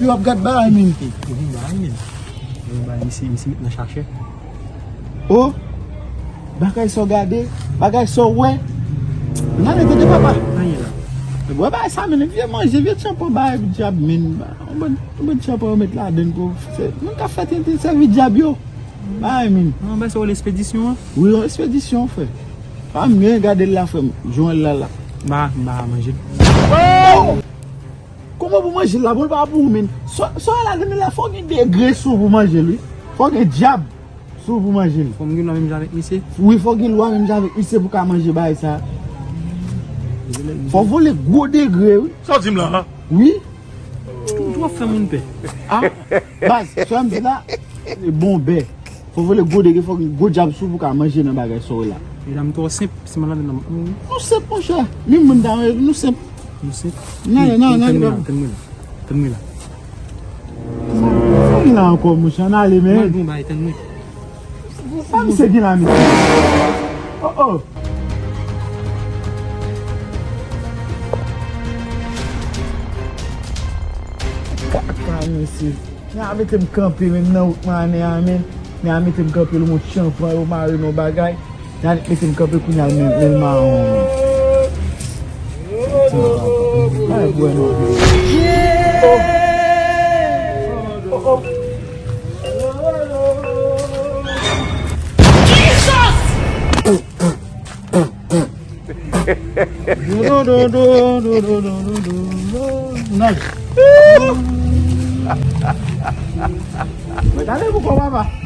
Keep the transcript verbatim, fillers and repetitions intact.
Yo ap gad bagay, men. Wi, bagay, men. Wi, bagay, misye, misye met nan chache. O, bagay sa w gade, bagay sa w wè. Nan, tande papa. Anyen la. Wè bagay sa, men, vye manje, vye tchanpan, bagay dyab, men. Yon bon, yon bon tchanpan, yo met ladann pou, se, moun k ap fè tenten, sèvi dyab yo. Bagay, men. Nan, bagay sa, w espedisyon an? Wi, yon espedisyon, frè. Pa m gen, gade l la, frè m. Jan l la, la. Ba, ba, manje. Oh! Kòman pou manje l la? Bon, l pa pou ou, men. Sa, sa w la, men la, fò gen degre sou pou manje l, wi. Fò gen dyab sou pou manje l. Fò m gen lwa menm jan avèk misye? Wi, fò gen lwa menm jan avèk misye pou ka manje bagay sa. Fò vole gwo degre, wi. Sa w di m la, a? Wi. Ou twò fè moun pè. A, baz, sa m di la, se bon bè. Fò vole gwo degre, fò gwo dyab sou pou ka manje nan bagay sa w la. Medam twò senp, si m al ladan nan. Nou senp, monchè. Menm mwen ta, nou senp. Nou senp. Non, non, non, non, tann mwen la, non. Tann mwen la. Tann mwen la. Sa gen la ankò, monchè, ann ale, men. Mwen bon bagay, tann mwen. Sa misye gen la, mesye? Oh, oh. Kaka, mesye. Nèg a mete m kanpe menm nan wout mwannen an, men. Nèg a mete m kanpe, l wont tchanpan, yo mare m yon bagay. Nèg a mete m kanpe kounye a, men, men mawon, men. Ay, bwè non. Oh. Oh, oh. Naj. Mwen tande pou kò papa.